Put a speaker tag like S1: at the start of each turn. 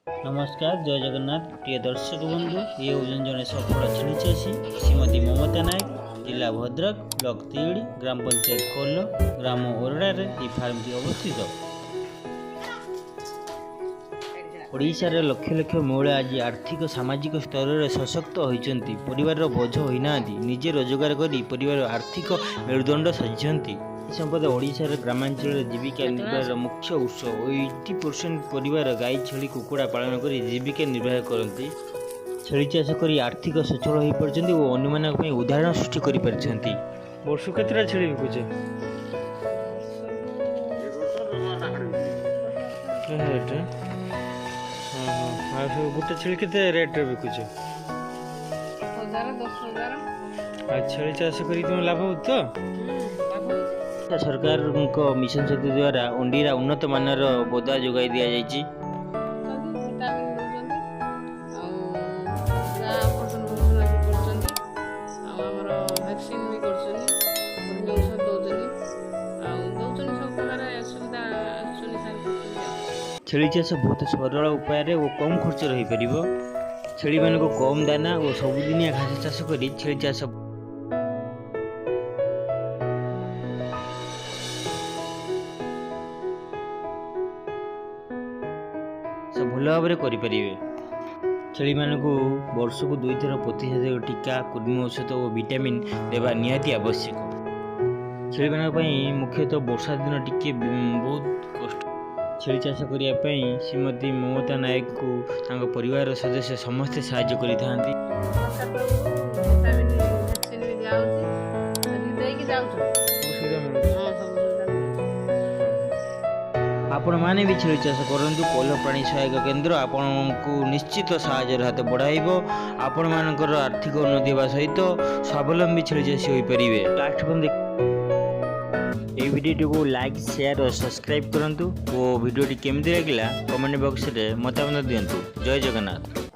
S1: ନମସ୍କାର, ଜୟ ଜଗନ୍ନାଥ। ପ୍ରିୟ ଦର୍ଶକ ବନ୍ଧୁ, ଇଏ ହେଉଛନ୍ତି ଜଣେ ସଫଳ ଛେଳି ଚାଷୀ ଶ୍ରୀମତୀ ମମତା ନାୟକ। ଜିଲ୍ଲା ଭଦ୍ରକ, ବ୍ଲକ ତିହିଡ଼ି, ଗ୍ରାମ ପଞ୍ଚାୟତ କୋଲ, ଗ୍ରାମ ଓରଡ଼ାରେ ଏହି ଫାର୍ମଟି ଅବସ୍ଥିତ। ଓଡ଼ିଶାର ଲକ୍ଷ ଲକ୍ଷ ମହିଳା ଆଜି ଆର୍ଥିକ ସାମାଜିକ ସ୍ତରରେ ସଶକ୍ତ ହୋଇଛନ୍ତି। ପରିବାରର ବୋଝ ହୋଇନାହାନ୍ତି, ନିଜେ ରୋଜଗାର କରି ପରିବାରର ଆର୍ଥିକ ମେରୁଦଣ୍ଡ ସାଜିଛନ୍ତି। ଏହି ସମ୍ପଦ ଓଡ଼ିଶାର ଗ୍ରାମାଞ୍ଚଳରେ ଜୀବିକା ନିର୍ବାହର ମୁଖ୍ୟ ଉତ୍ସ। 80% ପରିବାର ଗାଈ, ଛେଳି, କୁକୁଡ଼ା ପାଳନ କରି ଜୀବିକା ନିର୍ବାହ କରନ୍ତି। ଛେଳି ଚାଷ କରି ଆର୍ଥିକ ସଚ୍ଛଳ ହୋଇପାରିଛନ୍ତି ଓ ଅନ୍ୟମାନଙ୍କ ପାଇଁ ଉଦାହରଣ ସୃଷ୍ଟି କରିପାରିଛନ୍ତି। ବର୍ଷକୁ କେତେଟା ଛେଳି ବିକୁଛ? ରେଟ୍? ହଁ, ଆଉ ସବୁ ଗୋଟେ ଛେଳି କେତେ ରେଟ୍ରେ ବିକୁଛ?
S2: 1000, 10,000।
S1: ଆଉ ଛେଳି ଚାଷ କରି ତୁମ ଲାଭ ହେଉଛି ତ?
S2: ଲାଭ ହେଉଛି।
S1: ସରକାରଙ୍କ ମିଶନ ଶକ୍ତି ଦ୍ୱାରା ଅଣ୍ଡିରା ଉନ୍ନତ ମାନର ବୋଦା ଯୋଗାଇ ଦିଆଯାଇଛି।
S2: ଭିଟାମିନ୍ ଦେଉଛନ୍ତି ଆଉ ଯାହା ଅପରେସନ୍ ଫପରେସନ୍ ଆସି କରୁଛନ୍ତି, ଆଉ ଆମର ଭ୍ୟାକ୍ସିନ୍ ବି କରୁଛନ୍ତି, କୃମି ଔଷଧ ଦେଉଛନ୍ତି, ଆଉ ଦେଉଛନ୍ତି ସବୁ ପ୍ରକାର ସୁବିଧା ଆସୁଛନ୍ତି ସାର୍ କରୁଛନ୍ତି ଆଉ।
S1: ଛେଳି ଚାଷ ବହୁତ ସରଳ ଉପାୟରେ ଓ କମ୍ ଖର୍ଚ୍ଚରେ ହୋଇପାରିବ। ଛେଳିମାନଙ୍କୁ କମ୍ ଦାନା ଓ ସବୁଦିନିଆ ଘାସ ଚାଷ କରି ଛେଳି ଚାଷ ଭଲ ଭାବରେ କରିପାରିବେ। ଛେଳିମାନଙ୍କୁ ବର୍ଷକୁ ଦୁଇଥର ପ୍ରତିଷେଧକ ଟୀକା, କୃମି ଔଷଧ ଓ ଭିଟାମିନ୍ ଦେବା ନିହାତି ଆବଶ୍ୟକ। ଛେଳିମାନଙ୍କ ପାଇଁ ମୁଖ୍ୟତଃ ବର୍ଷା ଦିନ ଟିକେ ବହୁତ କଷ୍ଟ। ଛେଳି ଚାଷ କରିବା ପାଇଁ ଶ୍ରୀମତୀ ମମତା ନାୟକଙ୍କୁ ତାଙ୍କ ପରିବାରର ସଦସ୍ୟ ସମସ୍ତେ ସାହାଯ୍ୟ କରିଥାନ୍ତି।
S2: ସରକାର ତରଫରୁ ଭିଟାମିନ୍, ଭ୍ୟାକ୍ସିନ୍ ବି ଦିଆହେଉଛି, ଆସିକି ଦେଇକି ଯାଉଛନ୍ତି।
S1: ସବୁ ସୁବିଧା ମିଳୁଛି?
S2: ହଁ, ସବୁ ସୁବିଧା ମିଳୁଛି।
S1: ଆପଣମାନେ ବି ଛେଳି ଚାଷ କରନ୍ତୁ। କୋହ୍ଲ ପ୍ରାଣୀ ସହାୟକ କେନ୍ଦ୍ର ଆପଣଙ୍କୁ ନିଶ୍ଚିତ ସାହାଯ୍ୟର ହାତ ବଢ଼ାଇବ। ଆପଣମାନଙ୍କର ଆର୍ଥିକ ଉନ୍ନତି ହେବା ସହିତ ସ୍ୱାବଲମ୍ବୀ ଛେଳି ଚାଷୀ ହୋଇପାରିବେ। ଲାଷ୍ଟ ପର୍ଯ୍ୟନ୍ତ ଏହି ଭିଡ଼ିଓଟିକୁ ଲାଇକ୍, ସେୟାର ଓ ସବସ୍କ୍ରାଇବ୍ କରନ୍ତୁ ଓ ଭିଡ଼ିଓଟି କେମିତି ଲାଗିଲା କମେଣ୍ଟ ବକ୍ସରେ ମତାମତ ଦିଅନ୍ତୁ। ଜୟ ଜଗନ୍ନାଥ।